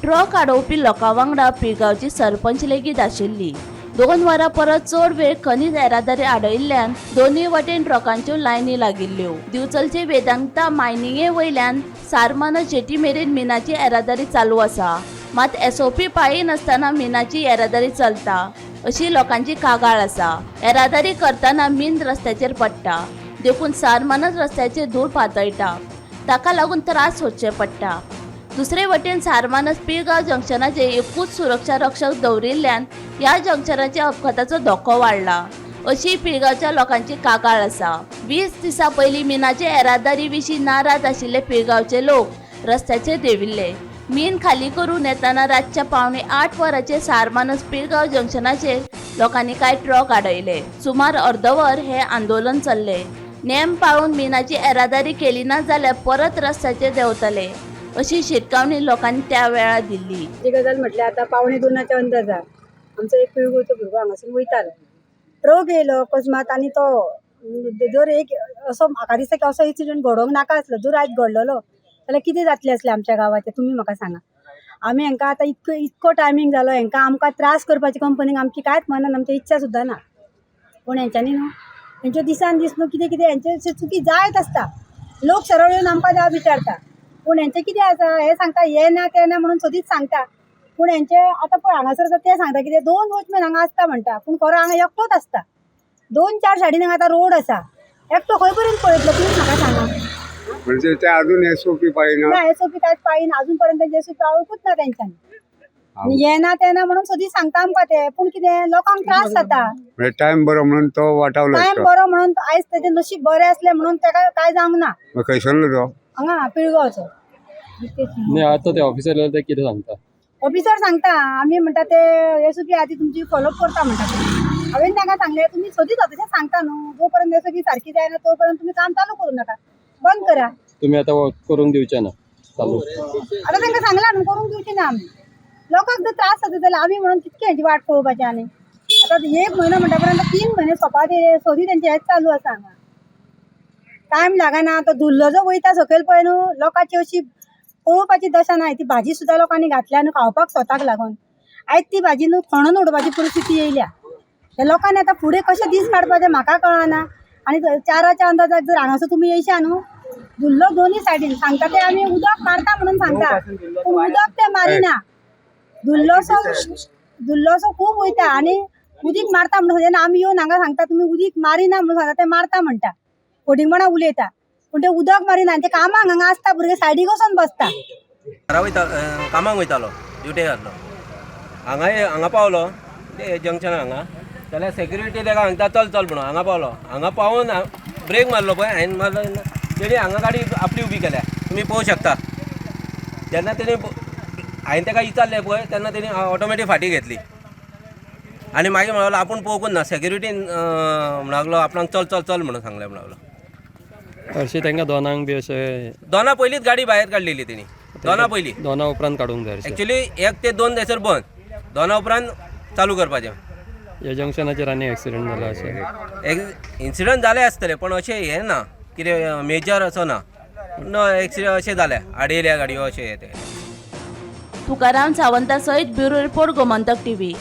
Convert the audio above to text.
Truck आडोवपी लोकां वांगडा पिळगांवची सरपंच लेगीत आशिल्ली. 2 वरां परस चड वेळ खनीज येरादारी आडयिल्ल्यान दोनूय वटेन ट्रकांच्यो लायनी लागिल्ल्यो. दिवचलचे वेदांता मायनिंगे वयल्यान सारमानस जेटी मेरेन मिनाची येरादारी चालू आसा. मात एसओपी पाळिनासतना मिनाची येरादारी चलता अशी लोकांची कागाळ आसा. येरादारी करतना मीन रस्त्याचेर पडटा, देखून सारमानस रस्त्याचेर धूळ पातळटा. ताका लागून त्रास सोंसचे पडटा. दुसरे वटेन सारमानस पिळगांव जंक्शनाचेर एकूच सुरक्षा रक्षक दवरिल्ल्यान ह्या जंक्शनाचेर अपघाताचो धोको वाडला अशी पिळगांवच्या लोकांची कागाळ आसा. 20 दिसां पयलीं मिनाचे येरादारी विशीं नाराज आशिल्ले पिळगांवचे लोक रस्त्याचेर देंविल्ले. मीन खाली करून येतना रातच्या 7:45 वरांचेर सारमानस पिळगांव जंक्शनाचेर लोकांनी कांय ट्रक आडयले. सुमार अर्दवर हें आंदोलन चल्लें. नेम पाळून मिनाची येरादारी केली ना जाल्यार परत रस्त्याचेर देंवतले अशी शिटकावणी लोकांनी त्या वेळार दिल्ली. जी गजाल म्हटल्यार आतां 1:45च्या अंदाजार आमचो एक पिळगुळचो भुरगो हांगासून वयतालो. ट्रक येयलो अकस्मात आनी तो जर एक असो म्हाका दिसता की असो इन्सिडंट घडोवंक नाका आसलो. जर आयज घडलेलो जाल्यार कितें जातलें आसलें आमच्या गांवाचें, तुमी म्हाका सांगा. आमी हांकां आतां इतको इतको टायमींग जालो, हांकां आमकां त्रास करपाची कंपनीक आमची कांयच मनान आमची इच्छा सुद्दां ना. पूण हेंच्यांनी न्हू हेंच्यो दिसान दीस न्हू कितें कितें हेंचे चुकी जायत आसता. लोक सरळ येवन आमकां जाप विचारता, पूण हेंचें कितें आसा हें सांगता, हें ना तें ना म्हणून सदींच सांगता. पूण हेंचे आतां पळय हांगासर आसा ते सांगता कितें 2 वॉचमॅन हांगा आसता म्हणटा, पूण खरो हांगा एकटोच आसता. 2-4 सायडीन हांगा आतां रोड आसा, एकटो खंय पर्यंत पळयतलो तुमीच म्हाका सांगा. म्हणजे ते अजून एसओपी पाळिना. ना, एसओपी कांयच पाळिना अजून पर्यंत, तेंचे एसओपी पाळूंकूच ना तेंच्यांनी. आनी हें ना तें ना म्हणून सदींच सांगता आमकां ते, पूण कितें लोकांक त्रास जाता. म्हणजे टायम बरो म्हणून तो वाटावलो. टायम बरो म्हणून आयज तेजें नशीब बरें आसलें म्हणून तेका कांय जावंक ना. मग खंयसरलो तो? हांगा पिळगांवचो. नाही, आता ते ऑफिसर ते कितें सांगता? ऑफिसर सांगता आमी म्हणटा ते एसओपी आदी तुमची फॉलोअप करता म्हणटा. हांवें तांकां सांगलें तुमी सदींच तशें सांगता न्हू, जो पर्यंत एसओपी सारकी जायना तो पर्यंत तुमी काम चालू करूं नाका, बंद करा. तुम्ही आता करूंक दिवचे ना चालू? आतां तांकां सांगलां न्हू करूंक दिवची ना आमी. लोकांक जर त्रास जाता जाल्यार आमी म्हणून कितके हेची वाट पळोवपाची. आनी आतां 1 म्हयनो म्हणटा पर्यंत 3 म्हयने सोंपा ते सदी तेंचें हेंच चालू आसा हांगा. टायम लागना. तो धुल्लो जो वयता सकयल पळय न्हू, लोकांची अशी पळोवपाची दशा ना. ती भाजी सुद्दां लोकांनी घातल्या न्हू खावपाक स्वताक लागून, आयज ती भाजी न्हू खणून उडोवपाची परिस्थिती येयल्या. ह्या लोकांनी आतां फुडें कशे दीस काडपाचे म्हाका कळना. आनी 4च्या अंदाजाक जर हांगासर तुमी येयशा न्हू, धुल्लो दोनूय सायडीन सांगता ते आमी उदक मारता म्हणून सांगता, पूण उदक ते मारिना. धुल्लोसो खूब वयता आनी उदीक मारता म्हणून जेन्ना आमी येवन हांगा सांगता तुमी उदीक मारिना म्हणून सांगता, ते मारता म्हणटा, फटींगपणां उलयता, पूण ते उदक मारिना. आनी ते कामाक हांगा आसता भुरगे सायडीक वचोन बसता. घरा वयता, कामाक वयतालो, ड्युटेक आसलो. हांगा हांगा पावलो ते जंक्शन हांगा जाल्यार सेक्युरिटी ताका सांगता चल चल म्हणून. हांगा पावलो, हांगा पावून ब्रेक मारलो पळय हांवें मारलो तेणी हांगा गाडी आपली उबी केल्या, तुमी पळोवंक शकता. जेन्ना तेणी हांवें ताका विचारलें पळय तेन्ना तेणी ऑटोमॅटीक फाटीं घेतली आनी मागीर म्हणलो आपूण पळोवंकूच ना. सेक्युरिटीन म्हणलो आपणाक चल चल चल म्हणून सांगलें म्हणलो. हरशीं तांकां दोनांक बी अशें दोना पयलींच गाडी भायर काडलेली तेणी, दोना पयलीं. दोना उपरांत काडूंक जाय हरशीं. एक्चुली 1 ते 2 जायसर बंद, दोना उपरांत चालू करपाचें. ह्या जंक्शनाचेर आनी एक्सिडंट जाला अशें? एक इन्सिडंट जाले आसतले, पण अशें हें ना कितें मेजर असो ना, पूण एक्सिडंट अशें जाले आडयल्या गाडयो अशें हें तें. तुकाराम सावंता सयत ब्युरो रिपोर्ट, गोमंतक टीव्ही.